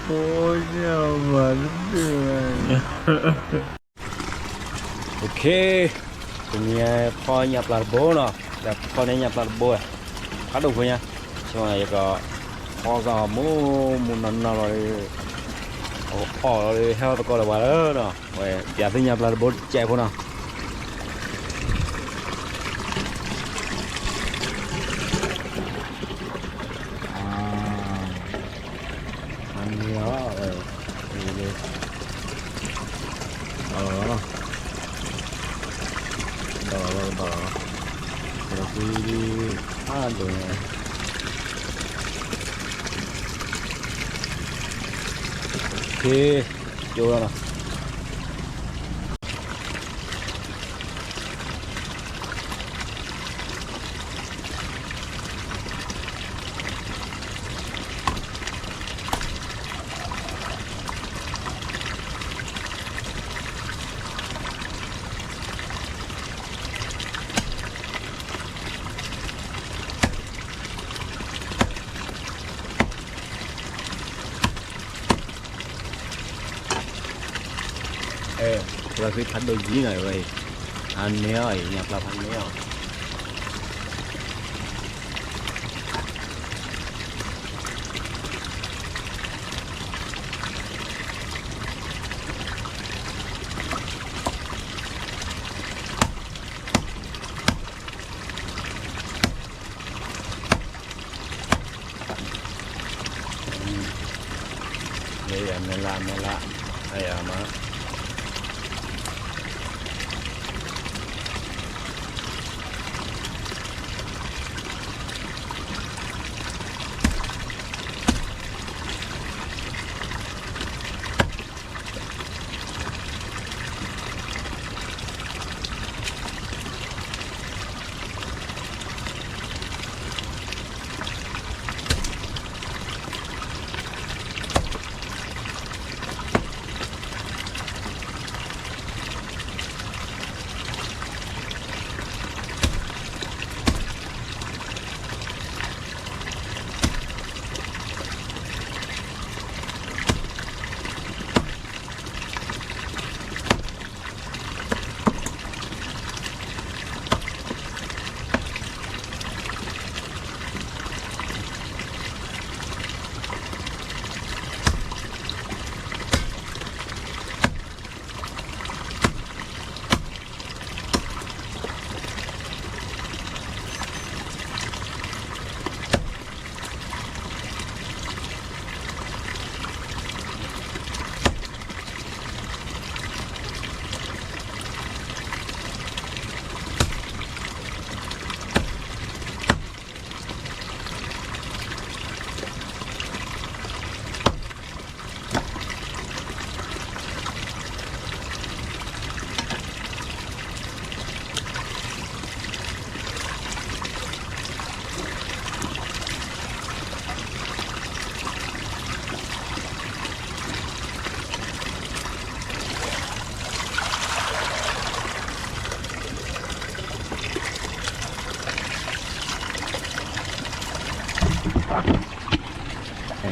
ဖိညၣ်မၤတဘ့ၣ်ဝဲ OK, တနံၤအံၤဖီညၣ်ပျၢ်တဘိနီၤ, ဒီးဖီန့ၢ်ညၣ်ပျၢ်တဘိဝဲ, ဖးဒိၣ်ဖိညါ, ဆိယက ဖီစၢ်မူမူနီၢ်နီၢ်လီၤဒီး, အီၣ်လီၤဒီး ဟဲအီၣ်သကိးလၢၤဘၣ်လၢနီၤ, ဝဲပၠးသုညၣ်ပျၢ်တဘိတစဲးဖိနီၤ. အန့ၣ်အီၤ, ဒီးလီၤလီၤ, ဒီးလီၤလီၤ, ဒီးဖဲဒၣ်အါဒိၣ်န့ၣ်, ကၠိလီၤနီၤ. လီၤဃံဖးဒိၣ်ယံၤနီၤဝဲအံၤ, အန့ၣ်အီၤအံၤ ညၣ်ပျၢ်ဖးန့ၣ်အီၤ. ယမဲလၢ မဲလၢ အယမး.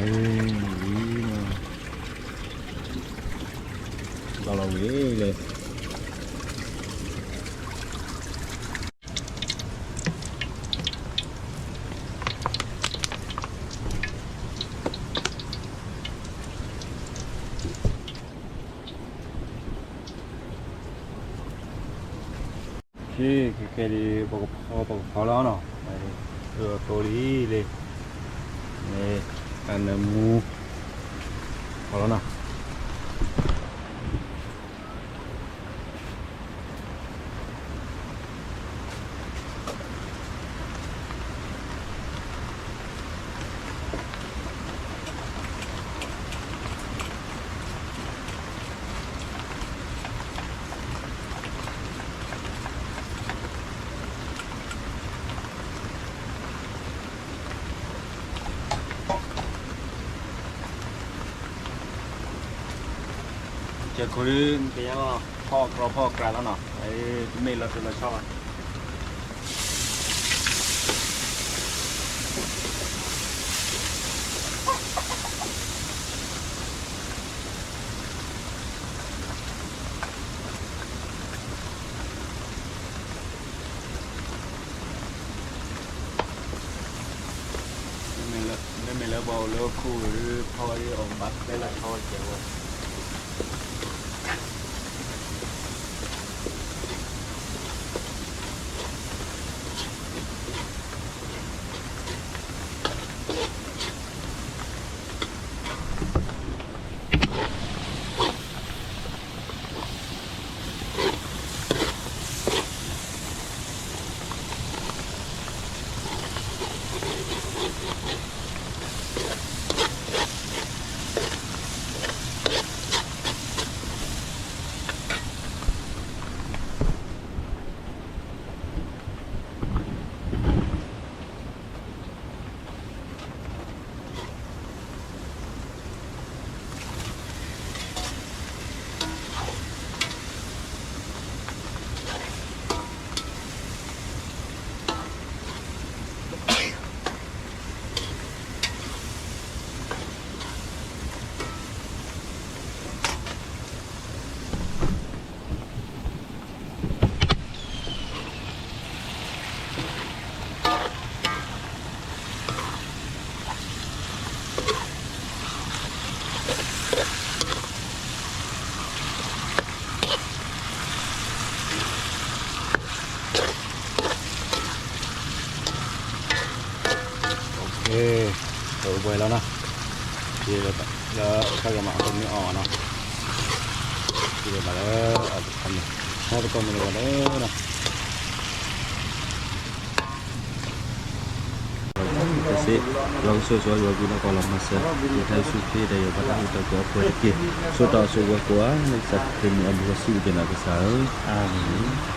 လီၤလီၤဝံၤလဲၣ်. ကဲ ကဲ ကဲဒ် ပကဖီ ပကဖီလီၤနီၤ, အသိလံလံ, မ့ၢ်တၢ်နၢမူ ဖီလီၤနီၤ. ကဲခိၣ်ဒု ကယါလီၤ ဖီအကြၢးဖီအကြၢးလီၤနီၤ, တမ့ၢ်လီၤတိၢ်လီၤဆီဘၣ်. အီၣ်လၢခိၣ်လၢထီအံၤ အီၣ်ဘၣ်ဖဲလၢထီကဲဝဲ လၢတၢ်ဂီၤမးအဃိန့ၣ်အီၣ်နီၤ, ဘၣ်လၢအီၣ်တခီန့ၣ် နီတကီၢ်မ့ၢ်တဂီၤလၢနီၤ, တစ့ ယွၤကဆိၣ်ဂ့ၤဆိၣ်ဝါယွၤကလုၢ်နီၢ်ကီၢ်လီၤမၤစၢၤ ယထါယွၤဆူခရံာ်ဒီးယွၤဘၣ်တၢ်ဟူးတၢ်ကီအပှဲၤတက့ၢ်, ဆိၣ်တီၢ်ဆိၣ်ဝဲကိးဂၤ လၢကစၢ်ခရံာ်မံၤအဘျုးအဖှိၣ်စံးပတြၢၤနၤကစၢ်ဧၢ, အၤမ့ၣ်.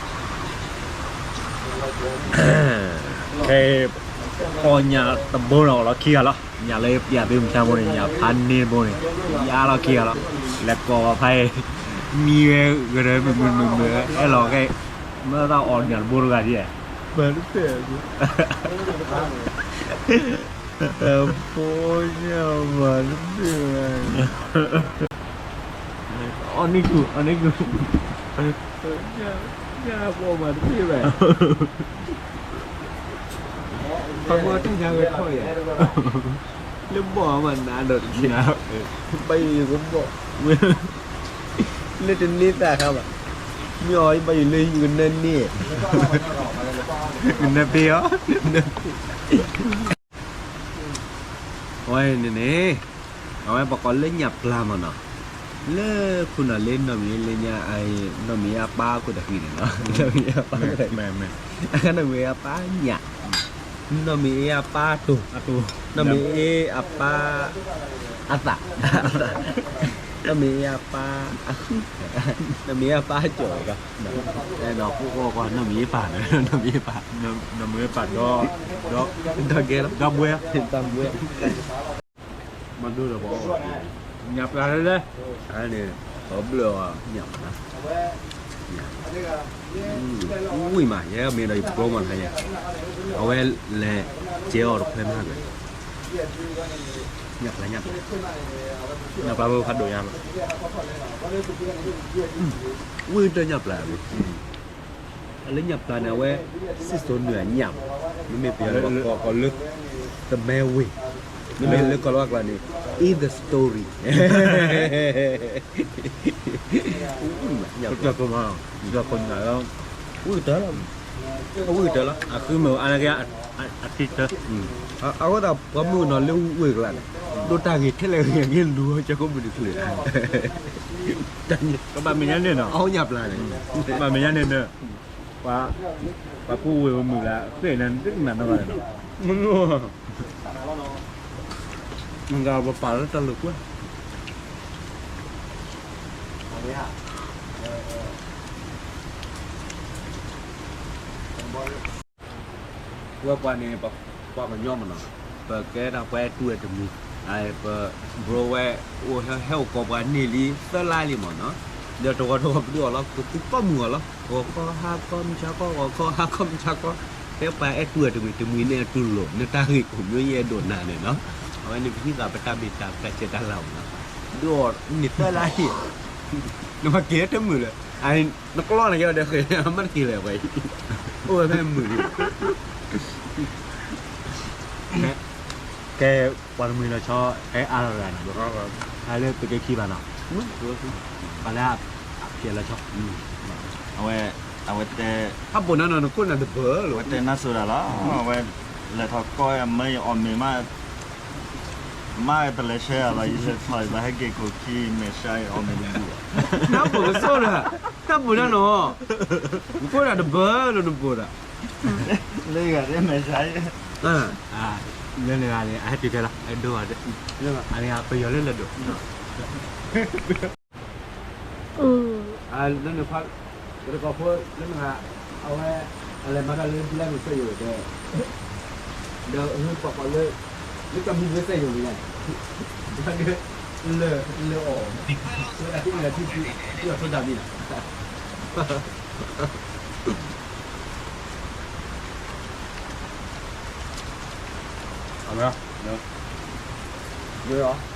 ခဲအံၤ အီၣ်ညၣ်တဘိလီၤ အီၣ်လီၤခံဂၤလီၤ, ညၣ်လၢပျၢ်သ့ၣ်မုၢ်ဆါဘိန့ၣ် ညၣ်ဖးန့ၢ်တဘိန့ၣ် ယါလီၤခံဂၤလီၤ, လဲၤကိးဖးအံၤ မံဝဲဂ့ၤဒီးမုာ်မုာ်မုာ်မုာ် အဲၣ်လီၤခဲအံၤ မ့ၢ်သးအီၣ်ညၣ်တဘိတဂၤဒ် မၤတပ့ၢ်, ဖိညၣ်မၤတပ့ၢ်, အီၣ်န့ၢ်ကူ အီၣ်န့ၢ်ကူ, ညၣ်ဖိမၤတပ့ၢ်ဘၣ်, ပှၤဘၣ်တၢ်ညါဝဲထီၣ်ယဲ, လၢဘီၣ်မးနၤဒီးတက့ၢ်, ဘၣ်ယိၣ်ယကဘီၣ်, လၢတန့ၢ်သးခါဘၣ်, မ့ၢ်အီၤဘၣ်ယိၣ်လၢယကနၢန့ၢ်, ကနၢဖ့အီၤ, အဝဲန့ၣ်န့ၣ်, အဝဲပကိးလၢညၣ်ပျၢ်မးနီၤ, လၢခိၣ်နၢ်လၢနီၢ်မ့ၢ်လၢညါ, နီၢ်မ့ၢ်အပၢ်ခိၣ်တဃံန့ၣ်နီၤ, နီၢ်မ့ၢ်အပၢ်, နီၢ်မ့ၢ်အပၢ်ညၣ်, နီၢ်မ့ၢ်အပၢ်တိၢ်, နီၢ်မ့ၢ်အပၢ်အသး, နီၢ်မ့ၢ်အပၢ်အဃု, နီၢ်မ့ၢ်အပၢ်ကၠီၣ်, နီၢ်မ့ၢ်အပၢ်, နီၢ်မ့ၢ်အပၢ်ဒီး, ဒီးကဲလီၤ, ဒီပုၢ်ဝဲၢ်, ဒီပုၢ်ဝဲၢ်, မၤဒိၣ်ဒီးပှၤအီၣ်, ညၣ်ပျၢ်လဲၣ်လဲၣ်, န့ၣ်, ပဘျၢၣ်အီၤညၣ်မး, ဝံၣ်မး ယဲမ့ၢ်ဒီးယပျီမးနၤယဲ, အဝဲလဲၤကဲအီၤတခွဲမးကဲ, ညၣ်ပျၢ်, ညၣ်ပျၢ်, ညၣ်ပျၢ်ဝဲဖးဒိၣ်ညါမး, ဝံၣ်တၢ်ညၣ်ပျၢ်, အလၢညၣ်ပျၢ်န့ၣ် အဝဲ စံၣ်စိၤနုာ်အညၣ်မး, မ့မ့ၢ်ပယီၤကိးလၢ သမဲဝ့ၢ်, မ့မ့ၢ်လၢကီၢ်လီၤဝါကျါန့ၣ် in the story, ဝံၣ်မး, ဝံၣ်ကတၢၢ်လီၤ, ဝံၣ်ကတၢၢ်လီၤ, အဃုမ့ၢ်အါန့ၣ်က့ အထံတၢၢ်, အဃိသတးပှၤမုၢ်နီၤလၢဝ့ၢ်ကျါန့ၣ် ဒိၣ်တၢ်ဂ့ၤထဲလဲၣ်ဂ့ၤ အဂ့ၢ်လူၤကၢကိးမုၢ်တချုး, ကဘၣ်မဲာ်ညါန့ၣ်နီၤ, အညၣ်ပျၢ်န့ၣ်, ကဘၣ်မဲာ်ညါန့ၣ်န့ၣ်, ပှၤ, ပှၤကူဝ့ၢ်ဝဲမုၢ်လၢသ့ၣ်န့ၣ် တကနၣ်နီတဂၤန့ၣ်နီၤ, မ့ၢ်, မ့ၢ်ပပာ်လၢတၢ်လိာ်ကွဲ ဝဲပှၤန့ၣ် ပှၤကညီမးနီၤ, ပကဲဒၣ်ပှၤတူၢ်ဝဲတမံၤ, ပ, ဘြိဝဲ, အိၣ်ဟဲအိၣ်ကိးပှၤန့ၢ်လံ သၢလါလံမးနီၤ, ဒီးတဂီၤတဂီၤပဒုးအီၣ်လီၤ ကသူပီမုၢ်အီၤလီၤ, ဂီၤခီဟါခီမုၢ်ဆါခီ ဂီၤခီဟါခီမုၢ်ဆါခီ, ဖဲပှၤအဲၣ်တူၢ်ဝဲတမံၤတမံၤန့ၣ် အတူၢ်လိာ် နတၢ်ဂ့ၢ်ကိးမံၤယအဲၣ်ဒိးနၤန့ၣ်နီၤ, အဝဲန့ၣ်ပဟံးသးပတၢ်မ့ၢ်တၢ်ပတၢ်ဆဲးတၢ်လၤမးနီၤ, ဒုးအီၣ်န့ၢ်သၢလါလံ နမၤက့ၤတမုာ်လၢၤ, နကျီန့ၣ်ကဲဒီးဃဲၤ မ့ၢ်တက့ၤလၢၤဝဲအံၤ, အိၣ်ဝဲဖဲမုာ်လံ, ဖဲ, ကဲ ပှၤတမှံၤလီၤဆီ ကဲအါထီၣ်တဂၤန့ၣ်, ဟဲလၢသုးက့ခံဘၣ်နီၤ, ပှၤလၢအဖျဲးလီၤဆီ, အဝဲ အဝဲတဲ ဟးဘိးနၤနီၤ နခိၣ်နၢ်တဘၢလီၤ, အဝဲတဲနါစိၤဒၣ်လီၤ, အဝဲ လဲၤထီၣ်ကီၢ်အမၢယအီၣ်မ့ၤမး, မးတလဲၤဆှၢယၤလီၤ, ယလဲၤထီၣ်ယဘၣ်ဟဲက့ၤခိၣ်ခံ မဲာ်ဆှးအီၣ်မ့ၤတဘူၣ်ဘၣ်, နၢ်ဘိးကစီၣ်ဒီး, နၢ်ဘိးနၤနီၤ, နခိၣ်နၢ်တဘၢလီၤနဘိးဒီး, လၢယဂၤဒ်မဲာ်ဆှး လၢနဂၤန့ၣ် အဟဲတုၤဖဲလီၤ အဒိဂၤဒဲး, အန့ၣ်ပယီၤလၢလၢဒိၣ်, လၢနခွါ ကတကိးဖိလၢနဂၤ အဝဲ အလဲၤမၤတၢ်လၢ လၢစက်ရုံ ဒီး ဒီးဟူပှၤကိးလၢ လၢကမံၤလၢစက်ရုံန့ၣ်လဲၣ်, လၢ လၢအီၣ် ဝဲဒၣ်ထံၣ်န့ၣ်ဒီးထံၣ် ထံၣ်အီၤထိတၢ်ဘံၣ်လီၤ, အဝဲ လၢ